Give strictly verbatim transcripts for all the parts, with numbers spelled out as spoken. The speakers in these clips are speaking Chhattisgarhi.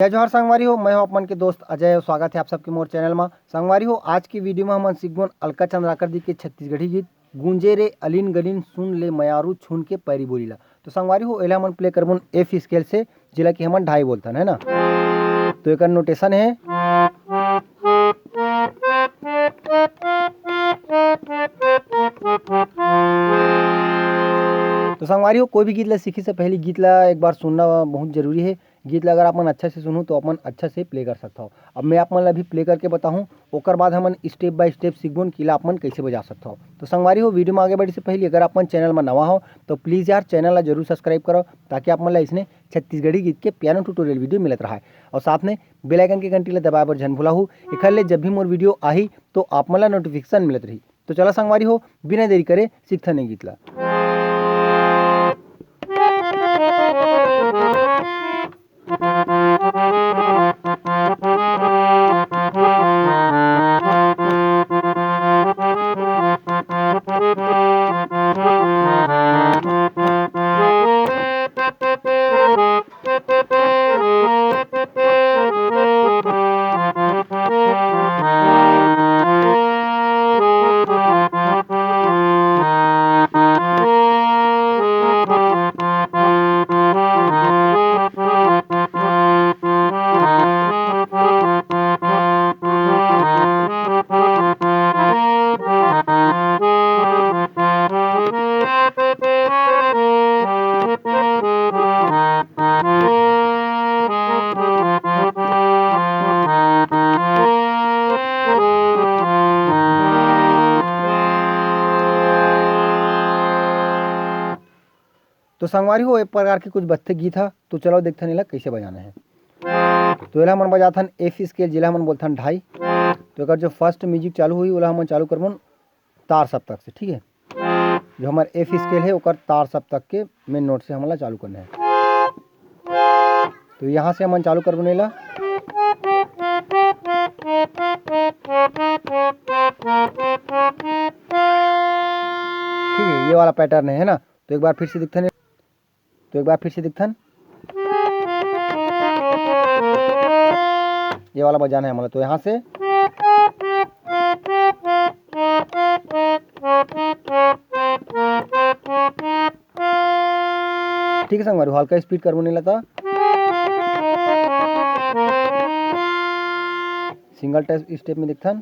जय जोहार संगवारी हो, मैं हूं आप मन के दोस्त अजय और स्वागत है आप सबके मोर चैनल मा। संगवारी हो, आज की वीडियो में हमन सीखबोन अलका चंद्राकर जी के छत्तीसगढ़ी गीत गूंजे रे अलीन गलीन सुन ले मयारू छुन के पैरी बोलीला। तो संगवारी हो, एला हमन प्ले करबोन एफ स्केल से, जेला कि हमन ढाई बोलथन, है ना। तो एकर नोटेशन है। तो संगवारी हो, कोई भी गीत ला सीखे से पहले गीत ला एक बार सुनना बहुत जरूरी है। गीत ला अगर आप मन अच्छा से सुनहू तो आप मन अच्छा से प्ले कर सकत हव। अब मैं आप मन ला भी प्ले करके बताहूँ, ओकर बाद हमन स्टेप बाय स्टेप सीखबोन कि ला आप मन कैसे बजा सकत हव। तो संगवारी हो, वीडियो में आगे बढ़े से पहले अगर आप मन चैनल में नवा हो तो प्लीज यार चैनल ला जरूर सब्सक्राइब करो, ताकि आप मन ला इसने छत्तीसगढ़ी गीत के पियानो ट्यूटोरियल वीडियो मिलत रहे और साथ में बेल आइकन के घंटी ला दबाए बर झन भुलाहू। एखर ले जब भी मोर वीडियो आही तो आप मन ला नोटिफिकेशन मिलत रही। तो चला संगवारी हो, बिना देरी करे सीखथन ए गीत ला। तो संगवारी हो, एक प्रकार के कुछ बत्थे गीत हा, तो चलो देखथन एला कैसे बजाना है। तो एला हमन बजाथन एफ स्केल, जेला हमन बोलथन ढाई। तो एकर जो फर्स्ट म्यूजिक चालू होही, ओला हमन चालू करबोन तार सप्तक से, ठीक है। जो हमर एफ स्केल है, ओकर तार सप्तक के मेन नोट से हमन ला चालू करना है। तो यहाँ से हमन चालू करबोन एला। ठीक है, ये वाला पैटर्न है, है ना। तो एक बार फिर से दिखथन, तो एक बार फिर से दिखथन। ये वाला बजाना है हमला, तो यहाँ से। ठीक है संगवारी, हल्का स्पीड करबोन एला त। सिंगल टच स्टेप में दिखथन।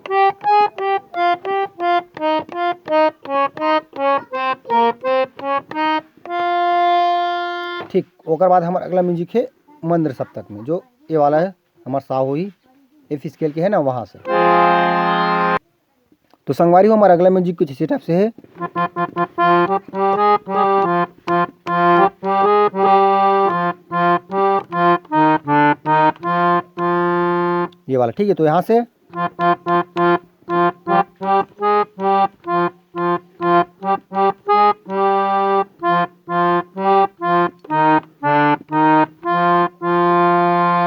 ठीक, ओकर बाद हमर अगला म्यूजिक है मंद्र सप्तक में, जो ये वाला है, हमर सा होही, एफ स्केल के है ना, वहाँ से। तो संगवारी हो, हमर अगला म्यूजिक कुछ इसी टाइप से है। ये वाला, ठीक है, तो यहाँ से।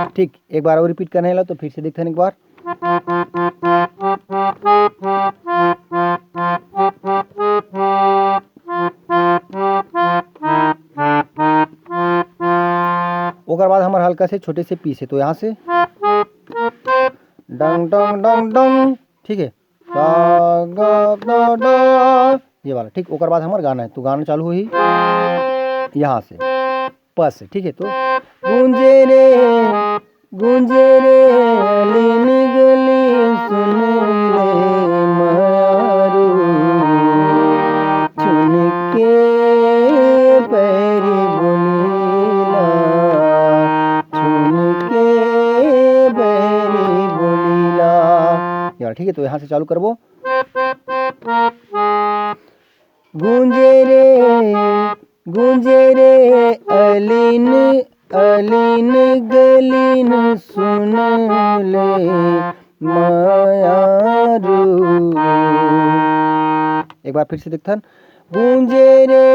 ठीक, एक बार और रिपीट करना है ला, तो फिर से देखते हैं एक बार। ओकर बाद हमर हल्का से छोटे से पीस है, तो यहाँ से डंग डंग डंग डंग, ठीक है, सा गा दा डा, ये वाला, ठीक। ओकर बाद हमर गाना है, तो गाना चालू होही यहाँ से, प से, ठीक है। तो गूंजे रे, गूंजे रे, अलीन गली सुन रे मयारू, छुन के पैरी बोलीला, छुन के पैरी बोलीला। ये वाला, ठीक है, तो यहाँ से चालू करबो। गूंजे रे, गूंजे रे, अलीन, अलीन गलीन सुन ले मयारू। एक बार फिर से देखथन। गूंजे रे,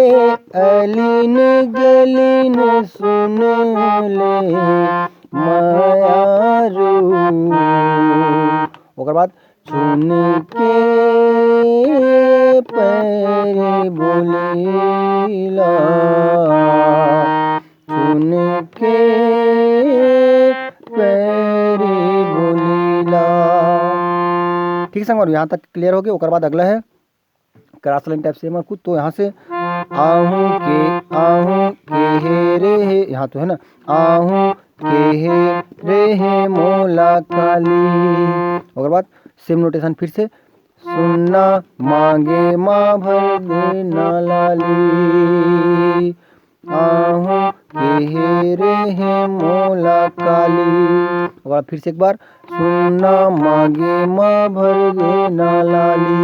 अलीन गलीन सुन ले मयारू। ओकर बाद छुन के पैर बोलीला, छुन के संगवारी, यहाँ तक क्लियर हो गया। ओकर बाद अगला है क्रॉस लाइन टाइप से हमर कुछ, तो यहाँ से आहू के, आहू के हे रे हे, यहाँ तो है ना, आहू के हे रे हे मोला काली। ओकर बाद सेम नोटेशन फिर से, सुन्ना मांगे माँ भर देना लाली, आहू के हे रे हे मोला काली। ओकर बाद फिर से एक बार, सुन्ना मांगे माँ भर देना लाली।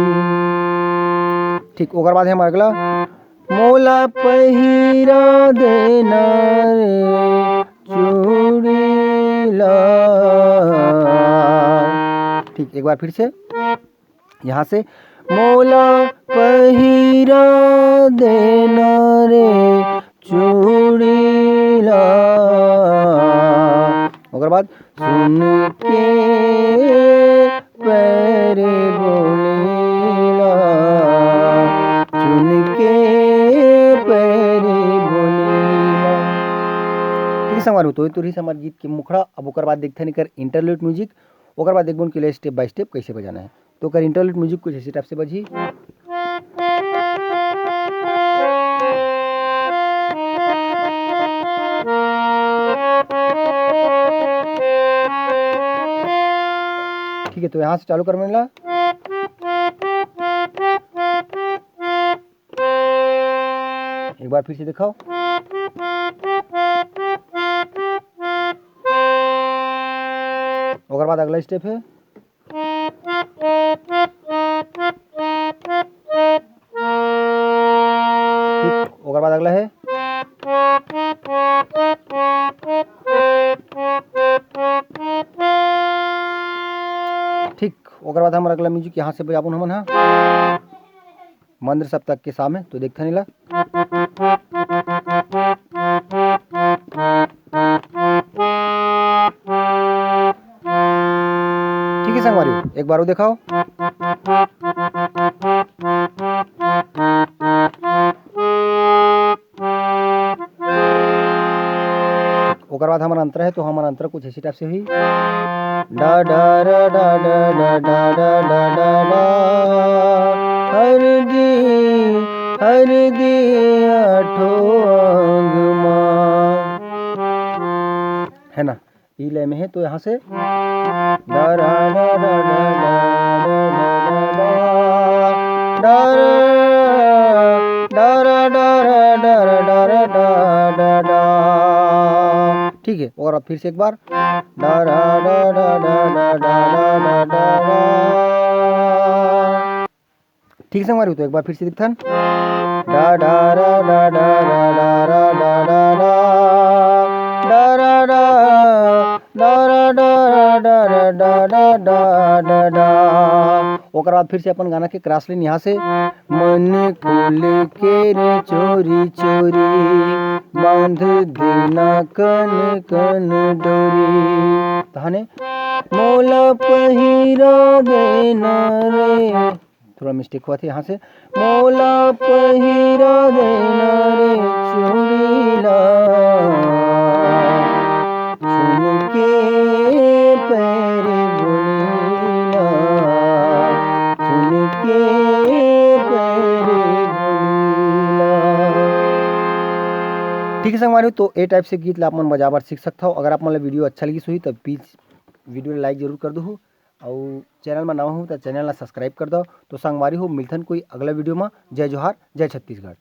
ठीक, ओकर बाद है हमर अगला, मोला पहिरा देना रे चूड़ी ला। ठीक, एक बार फिर से यहाँ से, मोला पहिरा देना रे चूड़ी ला। ओकर बाद, सुन के पैरी बोली ला, सुन के पैरी बोली ला। ठीक है संगवारी हो, तो ये तो रहिस हमर गीत के मुखड़ा। अब ओकर बाद देखथन एकर इंटरलूड म्यूजिक, ओकर बाद देखबो कि ले स्टेप बाय स्टेप कैसे बजाना है। तो ओकर इंटरलूड म्यूजिक कुछ इसी टाइप से बजही। ठीक है, तो यहाँ से चालू कर मेला। एक बार फिर से दिखाओ। ओकर बाद अगला स्टेप है। ठीक, ओकर बाद अगला है। ठीक, ओकर बाद हमर अगला म्यूजिक यहाँ से बजाबो हमन हा। मंद्र सप्तक के सामे, तो देखथन एला। ठीक है संगवारी, एक बार वो दिखाओ। ओकर बाद हमर अंतरा है, तो हमर अंतरा कुछ ऐसी टाइप से हुई। डा डा रा डा डा डा डा डा डा डा डा। हर दी, हर दी आठों अंग मा। है ना, ई लय में है, तो यहाँ से डा रा डा डा डा डा डा डा डा डा। डा रा, डा रा डा रा डा रा डा रा डा डा डा। ठीक है, और अब फिर से एक बार। डा रा डा डा डा डा डा डा डा डा डा। ठीक है संगवारी हो, तो एक बार फिर से दिखथन। डा डा रा डा डा रा डा रा डा डा डा। डा रा डा, डा रा डा रा डा रा डा डा डा डा डा। ओकर बाद फिर से अपन गाना के क्रॉस लाइन यहाँ से। मन खुल के रे चोरी चोरी, बांध देना कन कन डोरी। तहने मोला पहिरा देना रे, थोड़ा मिस्टेक हुआ था यहाँ से। मोला पहिरा देना रे चूड़ी ला, चुन के पैर बोली ला, चुन के पैर बोली ला। ठीक है संगवारी, तो ए टाइप से गीत ला आप मन बजाबर सीख सकता हो। अगर आप मन ला वीडियो अच्छा लगिस होही, तब प्लीज वीडियो ला लाइक जरूर कर दो। अउ चैनल में नवा हो तो चैनल ला सब्सक्राइब कर दो। तो संगवारी हो, मिलथन कोई अगला वीडियो में। जय जोहार, जय छत्तीसगढ़।